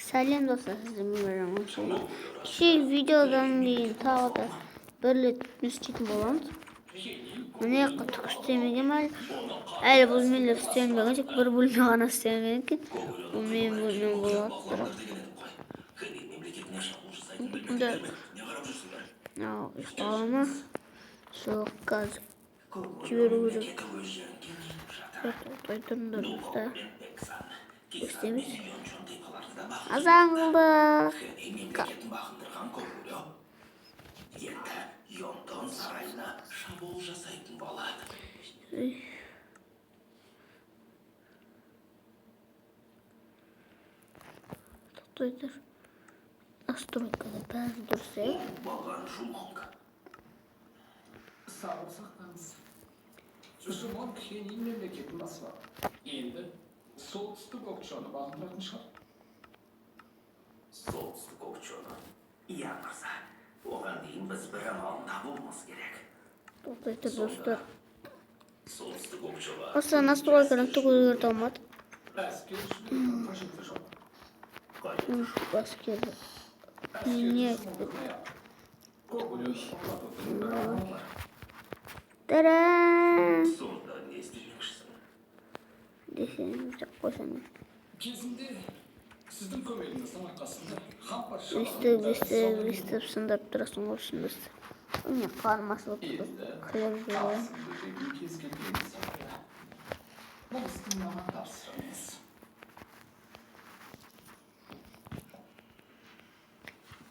Сәлем, достар, сіздермен бірге. Кешегі видеодан кейін тағы да бір рет не істейтін боламыз. Мына жаққа түк істемеген әлі. Әлі бөлмелер істелмеген, тек бір бөлме ғана істелген екен. Бұл менің бөлмем болады, бірақ. Мұнда мынау ұйықтап ма? Сол қазір жіберу керек. Тоқтай тұрыңдар, достар. Істейміз. Азан қылдық. Енді Йондон сарайына шабуыл жасайтын болады. Тоқтай тұр. Настройкада бәрі дұрыс, иә? Оңбаған Жумонг. Сабыр сақтаңыз. Жумонг Хенин мемлекетін басып алды. Енді солтүстік Окчоны бағындыратын шығар. Солтүстік Окчоны. Иә, мырза. Оған дейін біз бір амалын табуымыз керек. Тоқтай тұр, достар. Солтүстік Окчоға Осы настройканы түк өзгерте алмады. Әскер жіберудің қажеті жоқ. Әскер. Әскерді Не жұмылдырмай-ақ Когурё тоқтатудың бір амалы бар. Тарам! Сонда не істемекшісің? Десең, деп қойсаң. Кезінде сіздің көмегіңіздің арқасында хан патша Өстіп, өстіп, өстіп сындырып тұрасың ғой, шын. Міне, қарным ашылып тұр. Енді Күліп жүр. асымды жеудің кез келген сияқты. Бұл істі маған тапсырыңыз.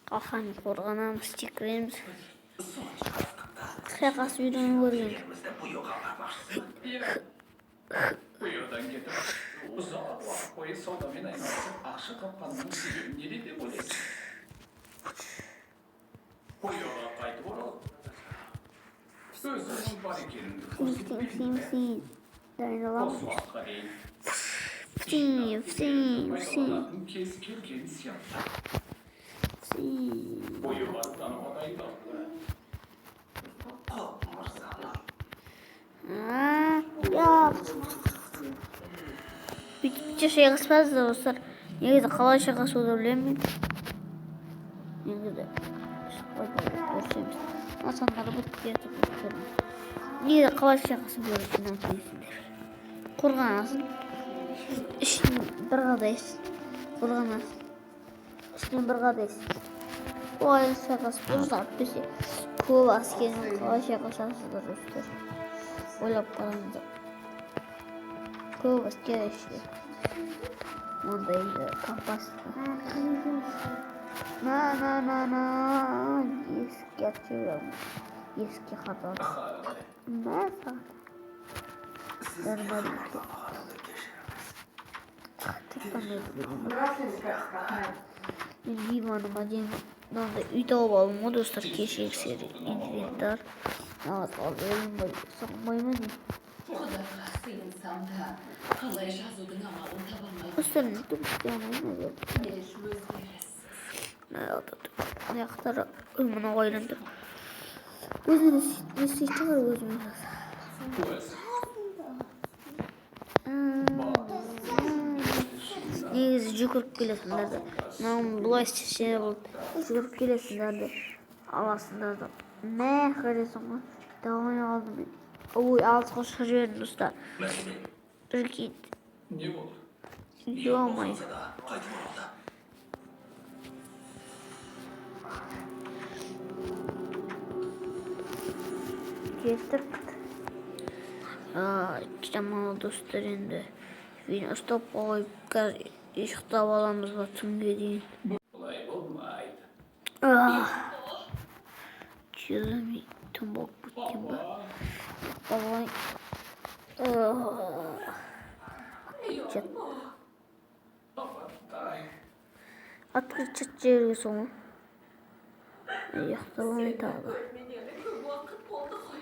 Қалқан қорғанамыз, секіреміз. Сонша қасқырда Шайқасып үйрену керек. жерімізді бұйоға апармақшысың. Иә. Бұйодан кетіп, ұзақ уақыт бойы саудамен айналысып, ақша тапқанымның себебі неде деп ойлайсыз? Бұйоға қайтып оралып, өзімнің бар екенімді Син, син, син. Дайындаламыз. Осы уақытқа дейін Син, син, син. пайдаланатын кез келген сияқты. Син. Бұйоға аттануға дайындалды. Құп, мырзам. А, я. Бүйтіп те шайқаспаз, достар. Негізі қалай шайқасуды білемін мен. Негізі шықпайды, дұрыс емес. Асандар бітіп кетіп достар. Негізі қалай шайқасу керек білесіңдер. Қорғанасың. Ішін бір қадайсың. Қорғанасың. Үстінен бір қадайсың. Олай шайқасып дұрыс, әйтпесе көп әскермен қалай шайқасасыздар, достар? Ойлап қараңыздар. Көп әскер іште. Мындай компас. На на на на, есікке атып жіберемін. Есікке қатады. Мә саған. Нормально. Тек қана мен диваныма дейін мынандай үй тауып алдым ғой, достар, кешегі серия инвентарь. Маған салып салмай ма, не? Құдайға сыйынсам да, қалай жазудың амалын таба алмай Достар, не түк істей алмаймын. Еш өзгеріссіз. Мына жақтары, ой, мынау айландырып. Өзіне не істейтін шығар, өзіме жаза. Өзі Негізі жүгіріп келесіңдер де, мынаны былай істесе болады. Жүгіріп келесіңдер де, аласыңдар да, мә, көресің ғой, давай, алдым мен. Ой, алысқа ұшырып жібердім, достар. Мәселен, Прикинь. Не болды? Ё-моё. болса да қайтып оралды. Кеттік. Жаман, достар, енді видео ұстап қойып, қазір ұйықтап аламыз ба түнге дейін? Бұлай болмайды. Чезами түн болып кеткен ба? Папа, ұйықтап алайын. Чат. Апатай. Открыть чат жіберуге соң ұйықтап алайын тағы да. Көрмегелі көп уақыт болды ғой.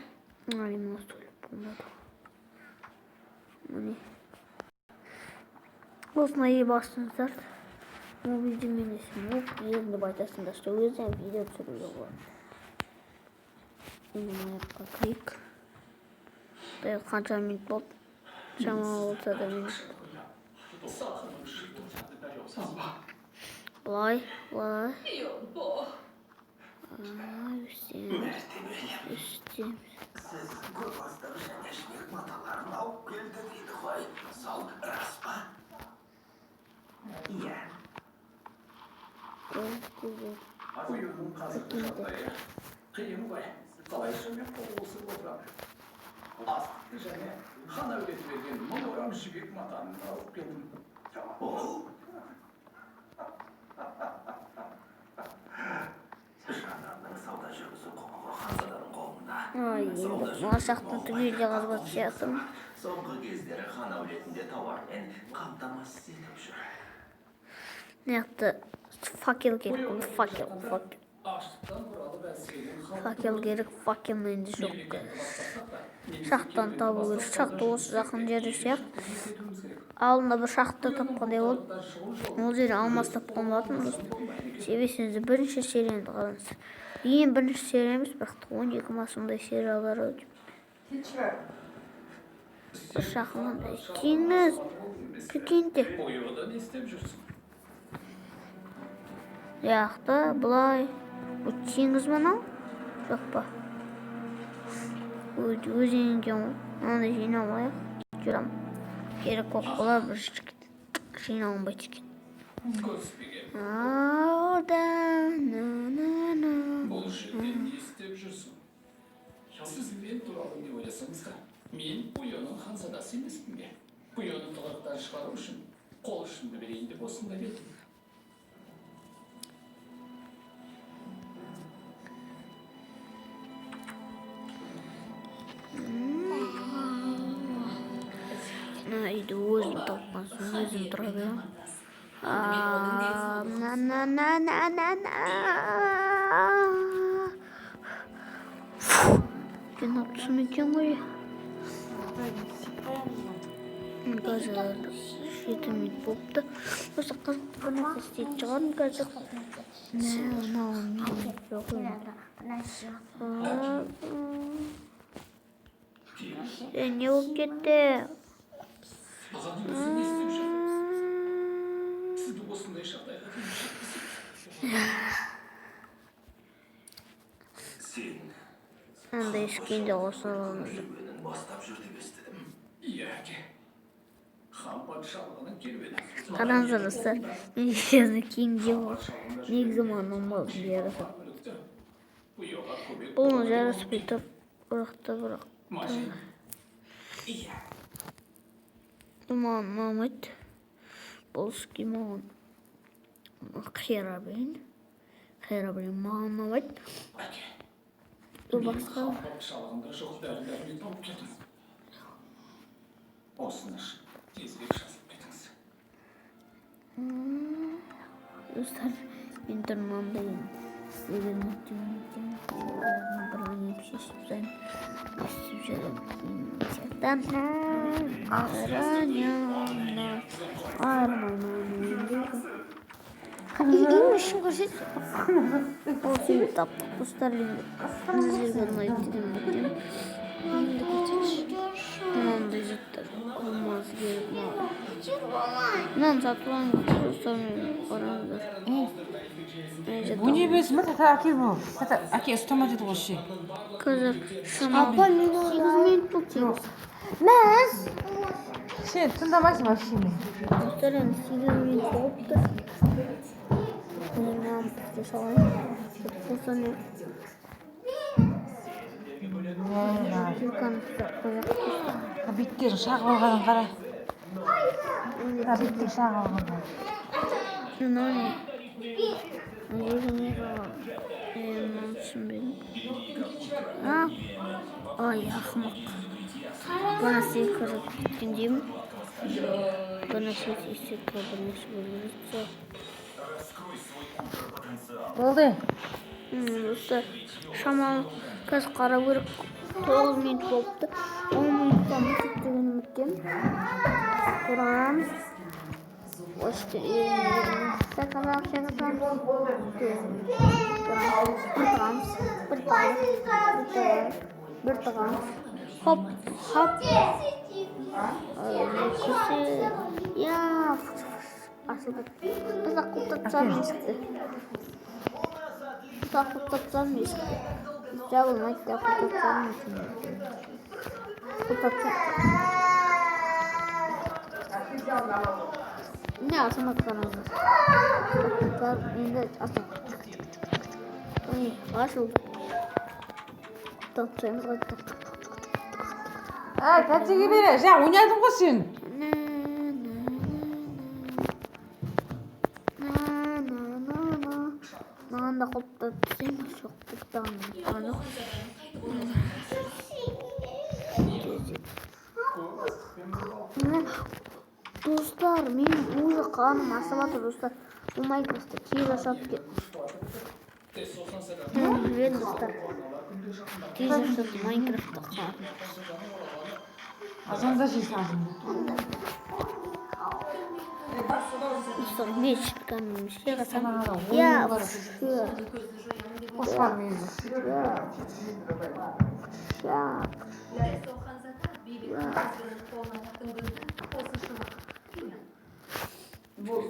Ай, мына сөйлеп болмады. Міне, осындай басыңыздар. Мобильді емес, моб деп айтасыңдар, что өзің видео түсіруге болады. Енді мына жаққа кірейік. Құдай, қанша минут болды? Шамалы болса да минут. Былай, былай. Йонбо. Өстеміз. Мәртебелім, Өстеміз. сіз көп астық және жібек маталарын алып келді дейді ғой. Сол рас па? Иә. Қоюының қазіргі жағдайы қиын ғой. Қалайша мен қол қусырып отырамын? Астықты және хан әулеті берген 1000 орам жібек матаны алып келдім. Ол Жананның сауда жүргізу құқығы ханзаданың қолында. Ай, енді мына шахтаны түгелдей қазып сияқтымын. Соңғы кездері хан әулетінде тауармен қамтамасыз етіп жүр. Мына жақта факел керек болды, факел, факел. Аштықтан бұралып әлсіреген халық Факел керек, факел менде жоқ мемлекетті қазір. бастасақ та, немесе Шахтаны табу керуенді керек. бастап Шахта сауда осы жақын жерде сияқты. жүргізу етуіміз керек. Алдында бір шахта тапқандай болып, Тығырықтан шығу жолын ол жерде алмас тапқан болатын достар. Себесіңізді бірінші серияны қараңыз. Ең бірінші серия емес, бірақ та 12 ма сондай сериялар ау деймін. Бір жақын теңіз. Прикиньте. Қоюда не істеп жүрсің? Жақта былай. Бұл теңіз бе мынау? Жоқ па? Өзен екен ғой. Мынаны жинап алайық. Жүремін. Керек болып қалар, бір жиналынбайды екен. Көріспеген. Алда, на на на. Бұл жерде не істеп жүрсің? Сіз мен туралы не ойласаңыз да, мен Пуйоның ханзадасы емеспін бе? Пуйоны тығырықтан шығару үшін қол ұшымды берейін деп осында келдім. Мына үйді өзім тапқан соң өзім тұра беремін. На на на на на на. Жинап тұрсам екен ғой. Қазір 7 минут болыпты. Осы қызықты бір нәрсе істейтін шығармын қазір. Мынау мен жоқ енді. Не болып кетті? Бұған өзі не істеп жүр? Сізді осындай жағдайға дейін жеткізіп. Сен Андай ішкенде қоса аламыз. керуенін бастап жүр деп естідім. Иә, әке. Хан патшалығының керуені. Қараңыздар, достар, мен серияны киімде ғой. Негізі маған ұнамады, жарасады. Мүлікті Пуйоға көмек Бұл жараспай тұр, бірақ та бірақ Мажин, Иә. бұл маған ұнамайды. Бұл іске маған Херобрин. Херобрин маған ұнамайды. әке. Бұл Мен басқа. хан патшалығында жоқ дәрі-дәрмек тауып келдім. Осыны ішіп, тезірек жазылып кетіңіз. Достар, мен тұр мынандай істеген бір ойнап шешіп тастаймын. Істеп жүремін. Арман. Арман. Ішін көрсетші. Осы үйді таптық, достар, енді. Сіздерге ұнайды деген үміттемін. Енді көрсетші. Мынандай заттар алмаз керек маған. Мынаны сатып алыңыз, достар, мен қараңыздар. Bu не бересің ба, тата? Әкел бұл, тата, әке, ұстама деді ғой ше. Қазір шамалы 8 минут болды, 8. Мәз. Сен тыңдамайсың вообще мені. Достар, енді 8 минут болыпты. Мен мынаны істей салайын. Болса, мен кирканы ұстап қояйық, достар. Беттерін шағып алғанын қара, мына беттерін шағып алған қара. Мынау не? Мына жерде не бар? Мынаны түсінбедім. А? Ай, ақымақ. Бір нәрсе кіріп кеткендеймін. Бір нәрсе тиіссе, бір нәрсе болу керек. Болды. Достар, шамалы қазір қарау керек. 9 минут болыпты. 10 минуттан өтеді деген үміттемін. Тұрамыз. Осы бір тығамыз, бір тығамыз, бір тығамыз, хоп, хоп. Күрсі, я. Ашылды. Біз құлыптап тастадым есікті. Біз құлыптап тастадым есікті. Жабылмайды да, құлыптап тастадым есікті. Құлыптап тастадым. Не ашылмады, қараңыздар. Құлыптап енді ашылды. Міне, ашылды. Құлыптап тастаймыз қайтадан. Әй, тәтеге бере. Жаңа ойнадың ғой сен. На, на, на, на, на, на, на. Мынаны да құлыптап тастаймыз. Жоқ, құлыптаған жоқ. Міне, достар, менің уже қарным ашып жатыр, достар. Бұл Майнкрафтта тез ашады екен. Білемін, достар. Тез ашады Майнкрафтта қарным. Азанда жейсің, азанда. Достар, меч кәдімгі жасасам. Я, все. Қоспан негізі. Я. Дәсо ханзада бейбіт тізгінін қолына алатын күнді осынша уақыт күтпеймін.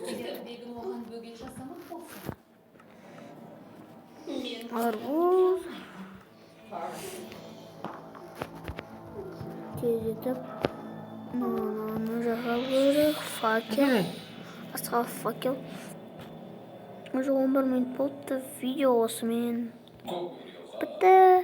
Егер бегім оған бөгет жасамақ болса, мен Арбуз. Тездетіп мынаны жасау керек. Факел. Басқа факел. Уже 11 минут болыпты. Видео осымен бітті.